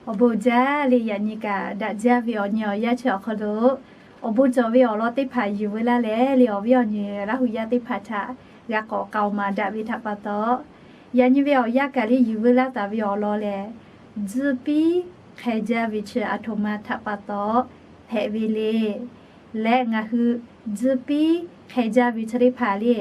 Awˬ bon jaˇ le. Yaꞈ nyi kaꞈ daꞈ jaˇ ve awˬ nyi awˬ yanˇ chi awˬ hk'aw lo, awˬ bon cawˬ ve awˬ lawn teˇ hpaˍ yuˬ veu laˇ leh le, awˬ viˉ awˬ nyi Laˇ hu yaˇ teˇ hpaˍ htaꞈ g'a k'awꞈ k'aoˍ maˍ daꞈ ve htaꞈ pa taw, yaꞈ nyi ve awˬ yanˇ kaꞈ le yuˬ veu laˇ taˍ ve awˬ lawn lehˬ, tzuhˇ piˉ hk'e jaˇ ve chi aˬ htoꞈ ma htaꞈ pa taw hpehꞈ ve le. Leh ngaˬ hui tzuhˇ piˉ hk'e jaˇ ve chi teˇ hpaˍ le,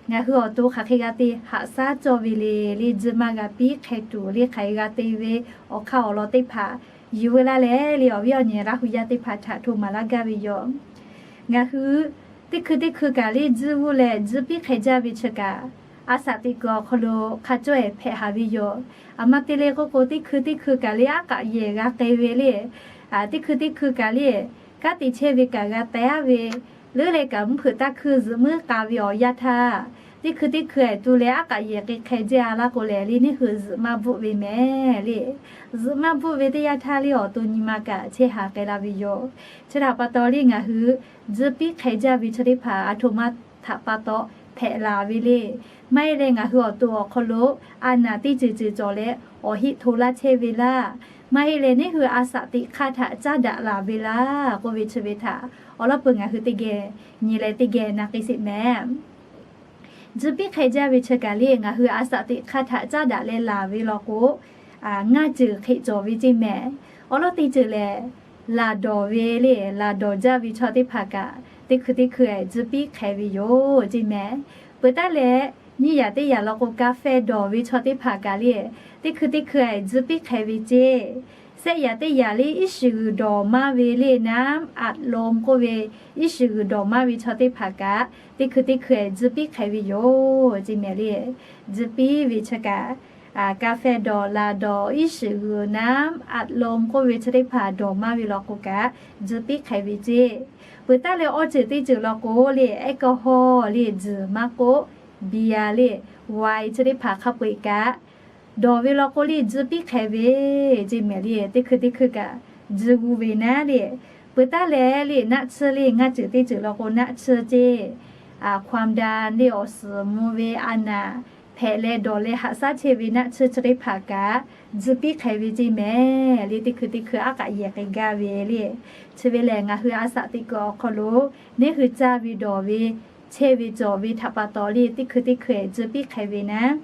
ngaˬ hui awˬ to hk'aˬ hk'e g'a te haꞈ shaˉ cawˇ ve le, le tzuhˇ maˇ g'a piˉ hk'e tuˬ le hk'aˬ hk'e g'a te ve awˬ hk'aˇ awˬ lawn teˇ hpaˍ yuˬ veu laˇ leh le, awˬ viˉ awˬ nyi Laˇ hu yaˇ teˇ hpaˍ htaꞈ hto maˍ laˇ gaˇ ve yoˬ. Ngaˬ hui teˇ hkui teˇ hkui kaꞈ le tzuhˇ g'uˇ leh tzuhˇ piˉ hk'e jaˇ ve chi kaꞈ, a shaꞈ teꞈ kuiˬ awˬ hk'aw lo hk'a cawˇ ehˍ hpehꞈ haˍ ve yoˬ. Aˬ ma te le k'oˆ k'o, teˇ hkui teˇ hkui kaꞈ le aˉ k'aꞈ yehˬ g'a k'ai ve le, teˇ hkui teˇ hkui kaꞈ le kanˉ te chehˇ ve kaꞈ g'a teh-a ve, leuˉ leh kaꞈ mvuhˇ hpeuꞈ taˇ hkuiˇ zuhꞈ muiˉ k'a ve awˬ yanˇ htaˇ, teˇ hkui teˇ hkui ehˍ tu leh aˉ k'aꞈ yehˬ k'ai hk'e jaˇ-a laˇ k'o lehˬ le, neˇ hui zuhꞈ maˇ bvuhˆ ve mehˍ le. Zuhꞈ maˇ bvuhˆ ve teˇ yanˇ htaˇ le awˬ to nyi ma kaꞈ chehˇ haˍ k'ai la ve yoˬ. Chi htaꞈ pa taw le ngaˬ hui tzuhˇ piˉ hk'e jaˇ ve chi teˇ hpaˍ aˬ htoꞈ ma htaꞈ pa taw hpehꞈ laˬ ve le. Maˇ heˆ leh ngaˬ hui awˬ to awˬ hk'aw lo a naˍ teˇ ceuˬ ceuˬ cawˬ leh awˬ heˆ hto laˇ chehˇ ve laˇ. Maˇ heˆ leh neˇ hui a shaꞈ teꞈ hk'aˇ htaꞈ caˉ daꞈ laˬ ve laˇ k'oˆ ve chi ve htaꞈ awˬ lawn peuˬ ngaˬ hui teˇ geh nyi leh teˇ geh na k'ai sheˍ mehˍ. Tzuhˇ piˉ hk'e jaˇ ve chi kaꞈ le ngaˬ hui a shaꞈ teꞈ hk'aˇ htaꞈ caˉ daꞈ leh laˬ ve law k'o, ngaˇ ceuˬ hk'e cawˬ ve ceˇ mehˍ. Awˬ lawn teˇ ceuˬ lehˬ, laˬ dawˬ ve le, laˬ dawˬ jaˇ ve chaw teˇ hpaˍ kaꞈ teˇ hkui teˇ hkui tzuhˇ piˉ hk'e ve yoˬ ceˇ mehˍ. Peuˬ taˉ leh, nyiˇ yaꞈ teˇ yaꞈ law k'o, ka feh dawˬ ve chaw teˇ hpaˍ kaꞈ le, teˇ hkui teˇ hkui tzuhˇ piˉ hk'e ve ceˇ. Sehˆ yaꞈ teˇ yaꞈ le iˉ shiˍ g'uiˬ dawˬ maˇ ve le, naˉ aꞈ lom k'oˆ ve iˉ shiˍ g'uiˬ dawˬ maˇ ve chaw teˇ hpaˍ kaꞈ teˇ hkui teˇ hkui tzuhˇ piˉ hk'e ve yoˬ ceˇ mehˍ le. Tzuhˇ piˉ ve chi kaꞈ, ka feh dawˬ, laˬ dawˬ, iˉ shiˍ g'uiˬ, naˉ aꞈ lom k'oˆ ve chi teˇ hpaˍ dawˬ maˇ ve law k'o kaꞈ tzuhˇ piˉ hk'e ve ceˇ. Peuˬ taˉ leh awˇ ceuˬ teˇ ceuˬ law k'o le, alcohol le tzuhˬ maˇ k'oˆ, beer le, wine chi teˇ hpaˍ hk'a peu-eˬ kaꞈ dawˬ ve law k'o le tzuhˇ piˉ hk'e ve ceˇ mehˍ le. Teˇ hkui teˇ hkui kaꞈ tzuhˇ g'uˇ ve naˉ le. Peuˬ taˉ leh le naˆ tsuhˇ le ngaˇ ceuˬ teˇ ceuˬ law k'o naˆ tsuhˇ ceˇ. Hkaw-anˍ daꞈ le awˬ suhˍ mvuh ve a naˍ hpehꞈ leh dawˬ leh haꞈ shaˉ chehˇ ve naˆ tsuhˇ chi teˇ hpaˍ kaꞈ tzuhˇ piˉ hk'e ve ceˇ mehˍ le. Teˇ hkui teˇ hkui aˉ k'aꞈ yehˬ k'ai gaˇ ve le. Chi ve lehˬ ngaˬ hui a shaꞈ teꞈ kuiˬ awˬ hk'aw lo neˇ hui caˇ ve dawˬ ve chehˇ ve cawˬ ve htaꞈ pa taw le teˇ hkui teˇ hkui tzuhˇ piˉ hk'e ve naˉ.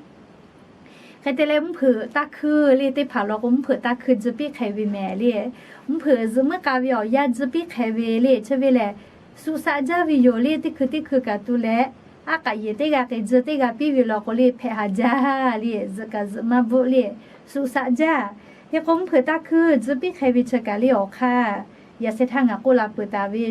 Hk'e te leh mvuhˇ hpeuꞈ taˇ hkuiˇ le teˇ hpaˍ law k'o mvuhˇ hpeuꞈ taˇ hkuiˇ tzuhˇ piˉ hk'e ve mehˍ le. Mvuhˇ hpeuꞈ zuhꞈ muiˉ k'a ve awˬ yanˇ tzuhˇ piˉ hk'e ve le. Chi ve lehˬ, suꞈ shaꞈ jaˇ ve yoˬ le. Teˇ hkui teˇ hkui kaꞈ tu leh aˉ k'aꞈ yehˬ teˇ g'aˇ k'ai tzuhˇ teˇ g'aˇ piˇ ve law k'o le hpehꞈ haˍ jaˇ le. Zuhꞈ kaꞈ zuhꞈ maˇ bvuhˆ le. Suꞈ shaꞈ jaˇ. Hk'e k'o mvuhˇ hpeuꞈ taˇ hkuiˇ tzuhˇ piˉ hk'e ve chi kaꞈ le awˬ hk'aˇ, yaꞈ sheh htaˇ ngaˬ k'oˆ la peuˬ taˍ ve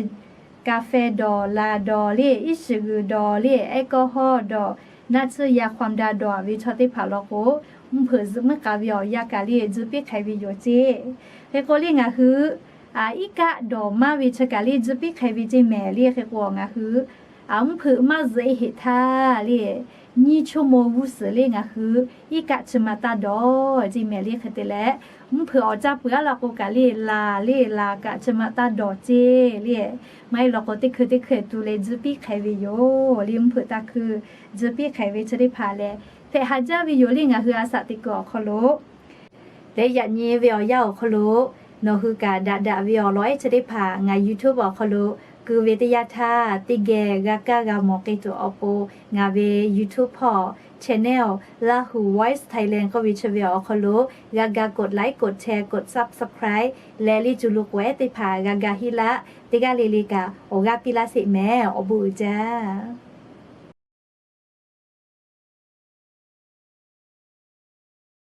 ka feh dawˬ, laˬ dawˬ le, iˉ shiˍ g'uiˬ dawˬ le, alcohol dawˬ, naˆ tsuhˇ yaꞈ hkaw-anˍ daꞈ dawˬ ve chaw teˇ hpaˍ law k'o, mvuhˇ hpeuꞈ zuhꞈ muiˉ k'a ve awˬ yanˇ kaꞈ le tzuhˇ piˉ hk'e ve yoˬ ceˇ. Hk'e k'o le ngaˬ hui iˉ kaˆ dawˬ maˇ ve chi kaꞈ le tzuhˇ piˉ hk'e ve ceˇ mehˍ le. Hk'e k'o ngaˬ hui mvuhˇ hpeuꞈ maˇ zuhꞈ-e heꞈ htaˇ le, nyiˇ chaw mo g'uˇ suhˍ le ngaˬ hui iˉ kaˆ chi ma taˇ dawˬ ceˇ mehˍ le. Hk'e te leh, mvuhˇ hpeuꞈ awˬ caˇ peuˬ aˉ law k'o kaꞈ le laˬ le laˬ kaꞈ chi ma taˇ dawˬ ceˇ le. Maˇ heˆ law k'o teˇ hkui teˇ hkui tu leh tzuhˇ piˉ hk'e ve yoˬ le. Mvuhˇ hpeuꞈ taˇ hkuiˇ tzuhˇ piˉ hk'e ve chi teˇ hpaˍ lehˬ hpehꞈ haˍ jaˇ ve yoˬ le. Ngaˬ hui a shaꞈ teꞈ kuiˬ awˬ hk'aw lo leh yaꞈ nyi ve awˬ yanˇ awˬ hk'aw lo nawˬ hui kaꞈ daꞈ daꞈ ve awˬ lawn ehˉ chi teˇ hpaˍ ngaˬ YouTube awˬ hk'aw lo keu ve teˇ yanˇ htaˇ, teˇ geh g'a kaˇ g'a mawˬ k'ai tuˬ awˬ pon ngaˬ ve YouTube hpawˇ channel Lahu Voice Thailand k'oˆ ve chi ve awˬ hk'aw lo g'a ga กดไลค์ กดแชร์ กด subscribe leh le cu lo k'oꞈ ehˉ teˇ hpaˍ g'a ga hiˆ laˆ teˇ g'aˇ le le kaꞈ awˬ g'aˇ piˇ laˇ sheˍ mehˍ. Awˬ bon uiˍ jaˇ.